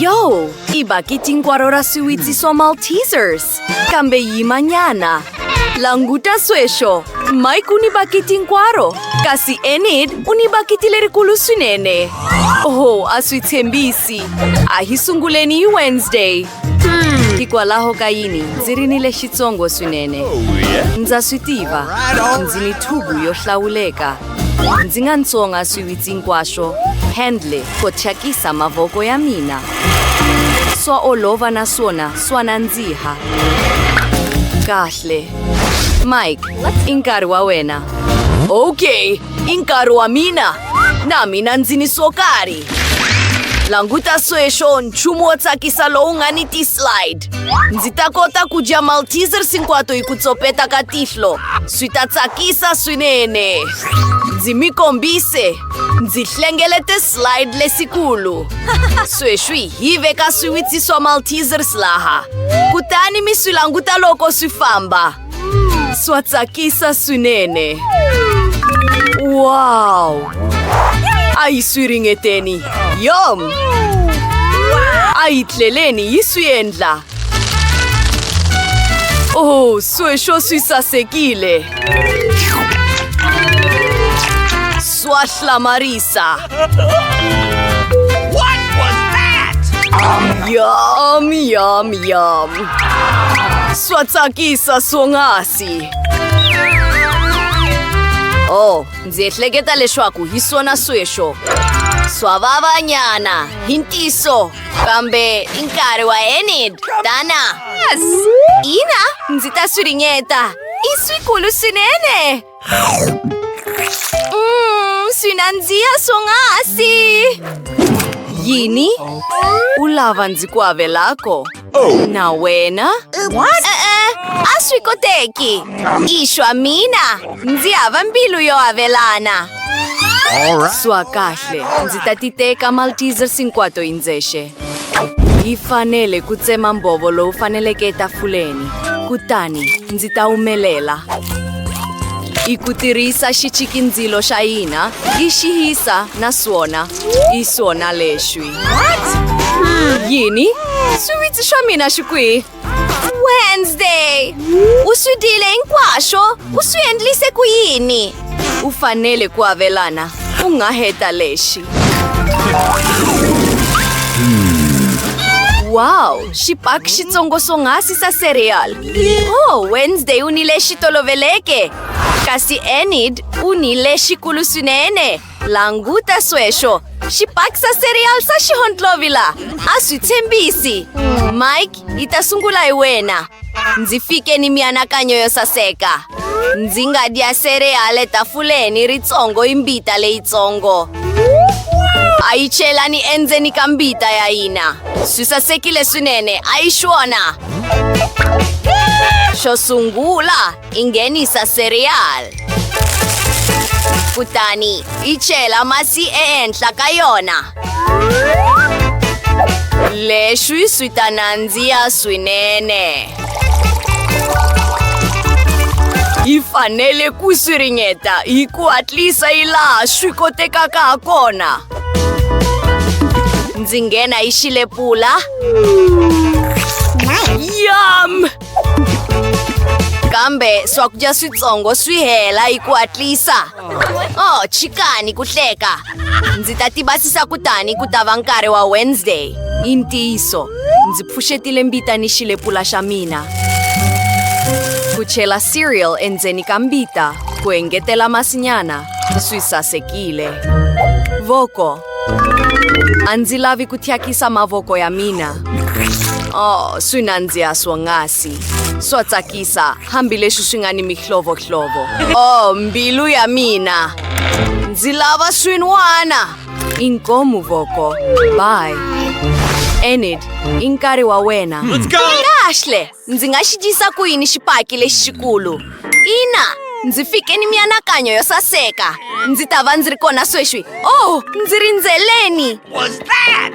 Yo! I bakiti hinkwaro ra swiwitsi swa Maltesers! Kambe yimanyana. Languta sweswo! Mike u ni bakiti hinkwaro, kasi Enid u ni bakiti lerikulu swinene. Oho, a swi tshembisi! A hi sunguleni hi Wednesday. Hikwalaho ka yini ndzi ri ni lexitsongo swinene? Ndza swi tiva, ndzi ni thubu yo hlawuleka. Ndzi nga ntsonga swiwitsi hinkwaswo handle ko thyakisa mavoko ya mina. Swa olova naswona swa nandziha. Kahle. Mike, i nkarhi wa wena. Okay, i nkarhi wa mina. Na mina ndzi ni swo karhi. Languta sweswo, nchumu wo tsakisa lowu nga ni ti-slide. Ndzi ta kota ku dya Maltesers hinkwato hi ku tsopeta ka tihlo. Swi ta tsakisa swinene. Ndzi mi kombise. Ndzi hlengelete slide lesikulu. Sweswi hi veka swiwitsi swa Maltesers laha. Kutani mi swi languta loko swi famba. Swa tsakisa swinene. Wow! A hi swi ringeteni. Yum! A hi tlheleni hi swi endla. Oh, sweswo swi sasekile. Swa hlamarisa. What was that? Yum, yum, yum. Swa tsakisa swonghasi. Oh, ndzi ehleketa leswaku hi swona sweswo. Swa vava nyana, hi ntiso, kambe i nkarhi wa Enid. Tana. Yes. Ina, ndzi ta swi ringeta. I swikulu swinene. Swi nandziha swonghasi. Yini? U lava ndzi ku avelako? Na wena? E-e, a swi koteki. I swa mina. Ndzi hava mbilu yo avelana. Swa kahle, ndzi ta ti teka Maltesers hinkwato hi ndzexe. Hi fanele ku tsema mbhovo lowu faneleke etafuleni, kutani ndzi ta humelela. I ku tirhisa xichikindzilo xa hina, hi xi hisa naswona i swona leswi. Yini? Swiwitsi swa mina swi kwihi? Wednesday! U swi dyile hinkwaswo? U swi endlise ku yini? U fanele ku avelana. U nga heta lexi. Wow! Xipaki xitsongo swonghasi sa cereal. Oh, Wednesday u ni lexi toloveleke. Kasi Enid u ni lexikulu swinene. Languta sweswo! Xipaki sa cereal sa xihontlovila! A swi tshembisi! Mike, yi ta sungula hi wena. Ndzi fike ni mianakanyo yo saseka. Ndzi nga dya cereal etafuleni ritsongo hi mbita leyitsongo. A yi chelani endzeni ka mbita ya hina. Swi sasekile swinene, a yi xona? Xo sungula, i nghenisa cereal. Kutani i chela masi ehenhla ka yona. Leswi swi ta nandziha swinene. Hi fanele ku swi ringeta hi ku hatlisa hilaha swi kotekaka hakona. Ndzi nghena hi xilepula. Yum! Kambe swakudya switsongo swi hela hi ku hatlisa. Oh, chikani ku hleka. Ndzi ta tibasisa kutani ku ta va nkarhi wa Wednesday. I ntiyiso, ndzi pfuxetile mbita ni xilepula xa mina. Ku chela cereal endzeni ka mbita, ku engetela masinyana, swi sasekile. Voko. A ndzi lavi ku thyakisa mavoko ya mina. Oh, swi nandziha swonghasi. Swa tsakisa, hambileswi swi nga ni mihlovohlovo. Oh, mbilu ya mina! Ndzi lava swin'wana! Inkomu voko. Bye. Enid, i nkarhi wa wena. Let's go! Kahle! Ndzi nga xi dyisa ku yini xipaki lexi xikulu? Ina, ndzi fike ni mianakanyo yo saseka. Ndzi ta va ndzi ri kona sweswi. Oh, ndzi rindzeleni! Was that?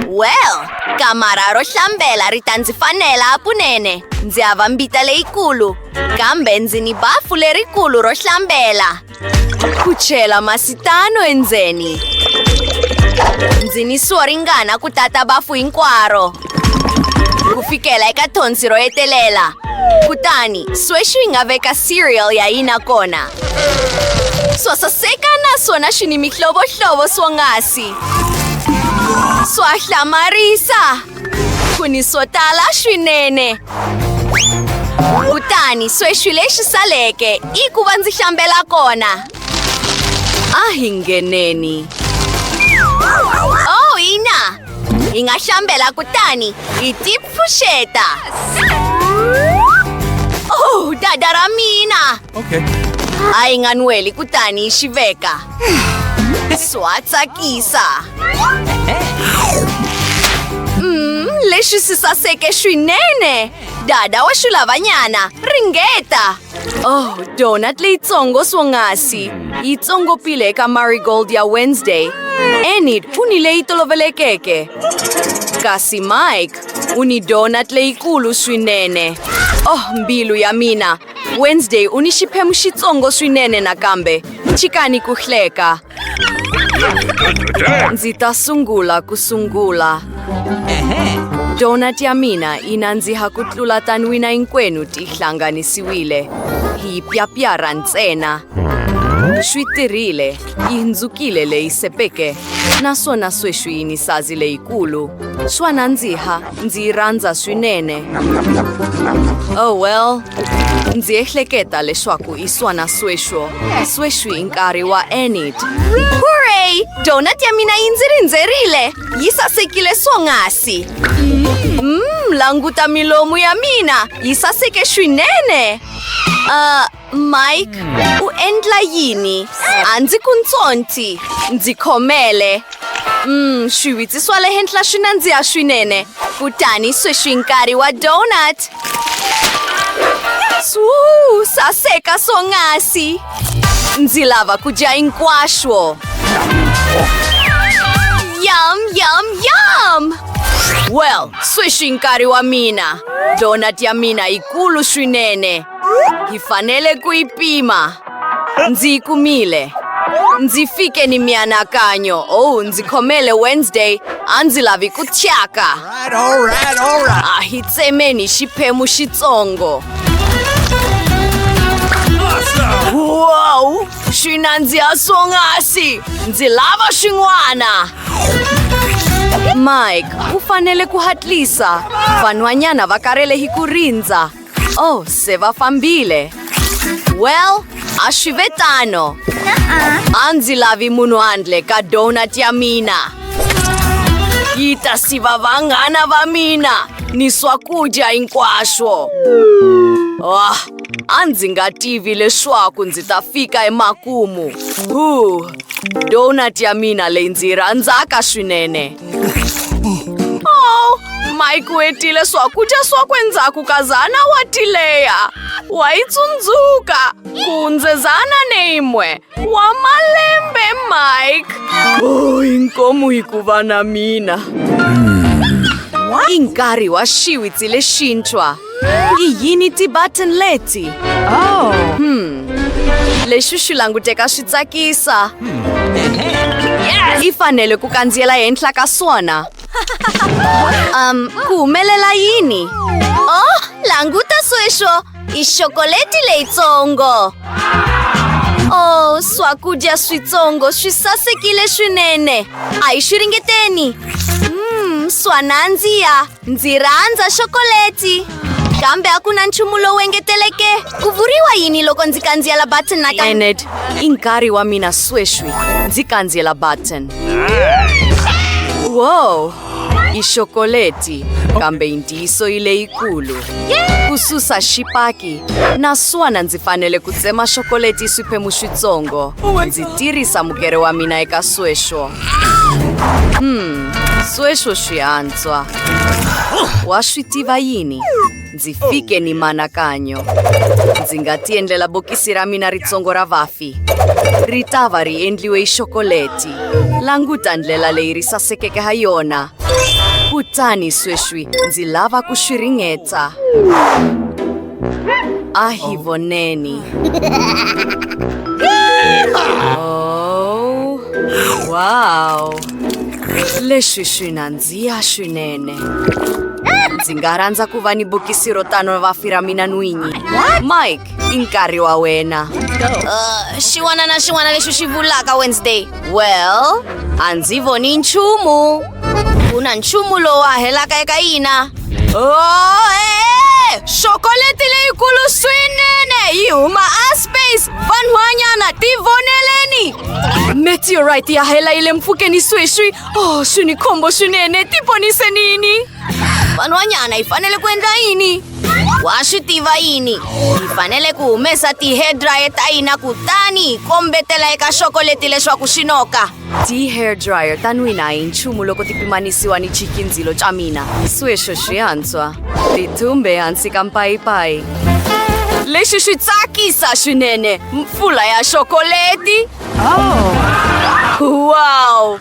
Well, kamara ro hlambela ri ta ndzi fanela hakunene. Ndzi hava mbita leyikulu, kambe ndzi ni bafu lerikulu ro hlambela. Ku chela masi tano endzeni. Ndzi ni swo ringana ku tata bafu hinkwaro. Ku fikela eka thonsi ro hetelela. Kutani, sweswi hi nga veka cereal ya hina kona. Swa saseka naswona swi ni mihlovohlovo swonghasi. Swa hlamarisa! Ku ni swo tala swinene. Kutani sweswi lexi saleke i ku va ndzi hlambela kona. A hi ngheneni. Oh, ina! Hi nga hlambela kutani hi tipfuxeta. Oh, dada ra mina! Okay. A hi nga nweli kutani hi xi veka. Swa tsakisa. Leswi swi saseke swinene! Dada wa swi lavanyana, ringeta! Oh, donut leyitsongo swonghasi! Yi tsongopile eka Marigold ya Wednesday. Enid u ni leyi tolovelekeke. Kasi Mike u ni donut leyikulu swinene. Oh, mbilu ya mina! Wednesday u ni xiphemu xitsongo swinene nakambe. Tshikani ku hleka. Ndzi ta sungula ku sungula. Donut ya mina yi nandziha ku tlula ta nwina hinkwenu ti hlanganisiwile. Hi pyapyara ntsena. Swi tirhile, yi hundzukile leyi sepeke, naswona sweswi yi ni sazi leyikulu. Swa nandziha, ndzi yi rhandza swinene. Oh well, ndzi ehleketa leswaku i swana sweswo. Sweswi i nkarhi wa Enid. Hooray! Donut ya mina yi ndzi rindzerile! Yi sasekile swonghasi! Languta milomu ya mina! Yi saseke swinene! Mike, u endla yini? A ndzi ku ntsonti. Ndzi khomele. Swiwitsi swa le henhla swi nandziha swinene. Kutani sweswi nkarhi wa donut. Swuu, saseka swonghasi. Ndzi lava ku dya hinkwaswo. Yum, yum, yum! Well, sweswi nkarhi wa mina. Donut ya mina yikulu swinene. Hi fanele ku yi pima. Ndzi yi kumile. Ndzi fike ni mianakanyo. Oh, ndzi khomele Wednesday. A ndzi lavi ku thyaka. All right, all right, all right. A hi tsemeni xiphemu xitsongo. Wow! Swi nandziha swonghasi! Ndzi lava xin'wana! Mike, u fanele ku hatlisa. Vanhwanyana va karhele hi ku rindza. Oh, se va fambile. Well, a swi ve tano. A ndzi lavi munhu handle ka donut ya mina. Yi ta siva vanghana va mina ni swakudya hinkwaswo. Oh, a ndzi nga tivi leswaku ndzi ta fika emakumu. Huh, donut ya mina leyi ndzi yi rhandzaka swinene. Oh, Mike u hetile swakudya swakwe endzhaku ka zana wa tileya. Wa yi tsundzuka ku hundze zana neyin'we wa malembe Mike. Oh, inkomu hikuva na mina. I nkarhi wa xiwitsi lexintshwa. I yini ti-button leti? Oh. Leswi swi languteka swi tsakisa. I fanele ku kandziyela henhla ka swona. Ku humelela yini? Oh, languta sweswo! I xokoleti leyitsongo! Oh, swakudya switsongo swi sasekile swinene. A hi swi ringeteni. Swa nandziha. Ndzi rhandza xokoleti. Kambe a ku na nchumu lowu engeteleke. Ku vuriwa yini loko ndzi kandziyela button nakambe? Enid, i nkarhi wa mina sweswi. Ndzi kandziyela button. Wow! I xokoleti, kambe i ntiyiso yi leyikulu. Ku susa xipaki, naswona ndzi fanele ku tsema xokoleti swiphemu switsongo. Ndzi tirhisa mukere wa mina eka sweswo. Sweswo swi antswa. Wa swi tiva yini? Ndzi fike ni mianakanyo. Ndzi nga tiendlela bokisi ra mina ritsongo ra vafi. Ri ta va ri endliwe hi xokoleti. Languta ndlela leyi ri sasekeke ha yona. Kutani sweswi ndzi lava ku swi ringeta. A hi voneni. Oh, wow. Leswi swi nandziha swinene. Ndzi nga rhandza ku va ni bokisi ro tano vafi ra mina nwinyi. Mike, i nkarhi wa wena. Xin'wana na xin'wana lexi xi vulaka Wednesday. Well, a ndzi voni nchumu. Ku na nchumu lowu a helaka eka hina. Oh, eh! Xokoleti leyikulu swinene yi huma a space. Vanhwanyana, tivoneleni! Meteorite ya hela yi le mpfhukeni sweswi. Oh, swi ni khombo swinene. Tiponisenini! Vanhwanyana, hi fanele ku endla yini? Wa swi tiva yini? Hi fanele ku humesa ti-hair dryer ta hina kutani hi kombetela eka xokoleti leswaku swi noka. Ti-hair dryer ta nwina hi nchumu loko ti pimanisiwa ni xikindzilo xa mina. Sweswo swi antswa. Ti tumbe hansi ka mpayipayi. Leswi swi tsakisa swinene! Mpfula ya xokoleti! Oh! Wow!